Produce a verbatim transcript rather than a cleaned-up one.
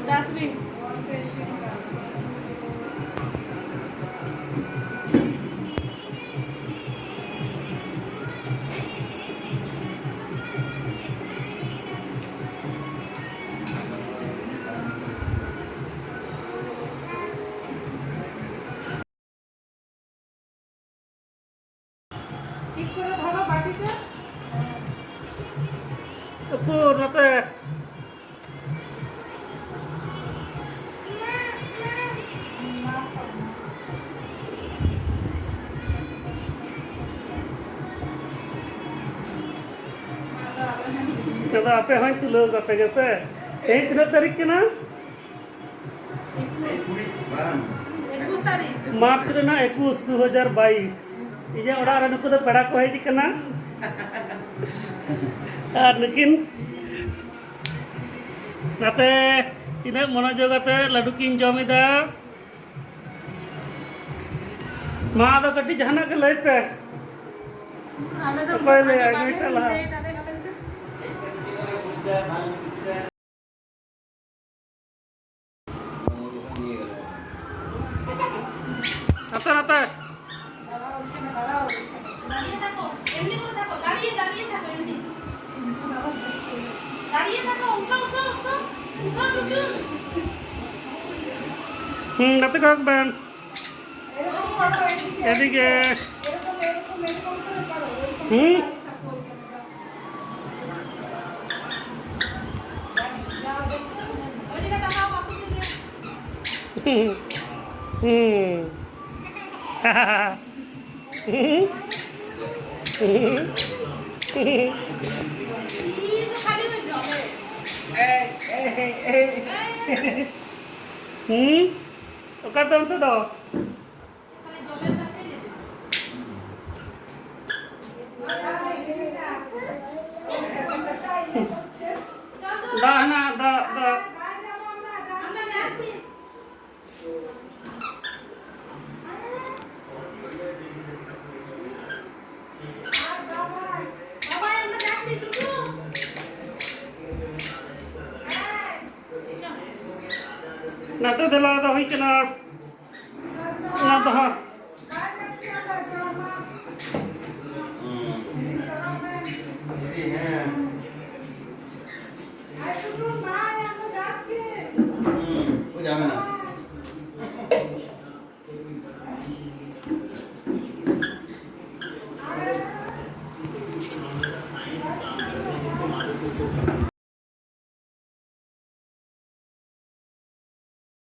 Dustbin. ᱴᱷᱤᱠ ᱠᱚᱨᱮ ᱫᱷᱚᱨᱚ ᱵᱟᱹᱴᱤ ᱛᱮ᱾ ᱩᱠᱩᱨ ᱱᱚᱛᱮ᱾ ᱟᱫᱚ ᱟᱯᱮ ᱦᱚᱸᱧ ᱛᱩᱞᱟᱹᱣ ᱠᱟᱯᱮ ᱜᱮ ᱥᱮ᱾ ᱛᱮᱦᱮᱧ ᱛᱤᱱᱟᱹᱜ ᱛᱟᱹᱨᱤᱠᱷ ᱠᱟᱱᱟ? ᱮᱠᱩᱥ ᱛᱟᱹᱨᱤᱠᱷ᱾ ᱢᱟᱨᱪ ᱨᱮᱱᱟᱜ ᱮᱠᱩᱥ, ᱫᱩ ᱦᱟᱡᱟᱨ ᱵᱟᱭᱤᱥ᱾ ᱤᱧᱟᱹᱜ ᱚᱲᱟᱜ ᱨᱮ ᱱᱩᱠᱩ ᱫᱚ ᱯᱮᱲᱟ ᱠᱚ ᱦᱮᱡ ᱟᱠᱟᱱᱟ᱾ ᱟᱨ ᱱᱩᱠᱤᱱ ᱱᱟᱛᱮ ᱛᱤᱱᱟᱹᱜ ᱢᱚᱱᱳᱡᱳᱜᱽ ᱟᱛᱮ ᱞᱟᱹᱰᱩ ᱠᱤᱱ ᱡᱚᱢ ᱮᱫᱟ᱾ ᱢᱟ ᱟᱫᱚ ᱠᱟᱹᱴᱤᱡ ᱡᱟᱦᱟᱱᱟᱜ ᱜᱮ ᱞᱟᱹᱭ ᱯᱮ᱾ ᱟᱞᱮ ᱫᱚ ᱚᱠᱚᱭ ᱞᱟᱹᱭᱟ? ᱵᱟᱞᱮ ᱱᱩᱭᱴᱟᱜ ᱞᱟᱦᱟ᱾ ᱞᱟᱹᱭ ᱫᱟᱲᱮ ᱠᱟᱫᱟ ᱥᱮ᱾ ᱱᱟᱛᱮ, ᱱᱟᱛᱮ᱾ ᱦᱩᱸ, ᱱᱟᱛᱮ ᱠᱚᱭᱚᱜ ᱵᱮᱱ᱾ ᱮᱫᱤᱠᱮ᱾ ᱦᱩᱸ? ᱦᱩᱸ᱾ ᱦᱩᱸ᱾ ᱦᱩᱸ? ᱚᱠᱟᱛᱮ ᱚᱱᱛᱮ ᱫᱚ? ᱫᱟᱜ ᱦᱮᱱᱟᱜᱼᱟ, ᱫᱟᱜ, ᱫᱟᱜ᱾ ᱱᱟᱛᱮ ᱫᱮᱞᱟ ᱫᱚ ᱦᱩᱭ ᱠᱟᱱᱟ, ᱚᱱᱟ ᱫᱚ ᱦᱟᱸᱜ